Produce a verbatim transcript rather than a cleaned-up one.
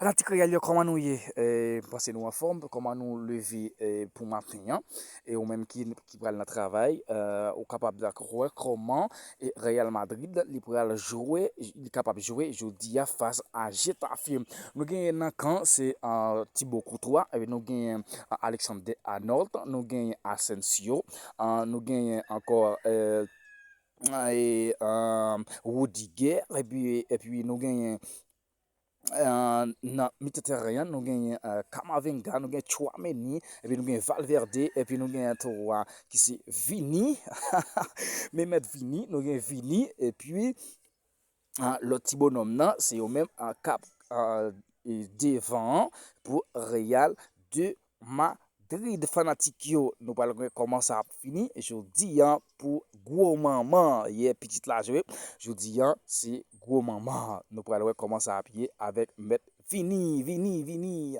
Fanatik Real yo, kòman nou ye? Eh, m panse nou anfòm. Kòman nou leve eh, pou maten an? E ou menm ki, ki pral nan travay, eh, ou kapab wè kòman eh, Real Madrid li pral jwe, li kapab jwe jodi a fas a Getafe. Nou genyen nan kan, se eh, Thibaut Courtois, epi nou genyen eh, Alexander Arnold, nou genyen Asensio, eh, nou genyen ankò eh, eh, Rudiger, epi, epi nou genyen eh, nan mitan teren an, nou genyen eh, Camavinga, nou genyen Tchouaméni, epi nou genyen Valverde, epi nou genyen tou ki se Vini. Men mèt Vini, nou genyen Vini, epi eh, lòt ti bonòm nan, se yo menm eh, k ap eh, devan an pou Real de Madrid. Fanatik yo, nou pral wè kòman sa ap fini jodi an pou gwo manman. Yè pitit la jwe, jodi an se gwo manman. Nou pral wè kòman sa ap ye avèk mèt Vini, Vini, Vini.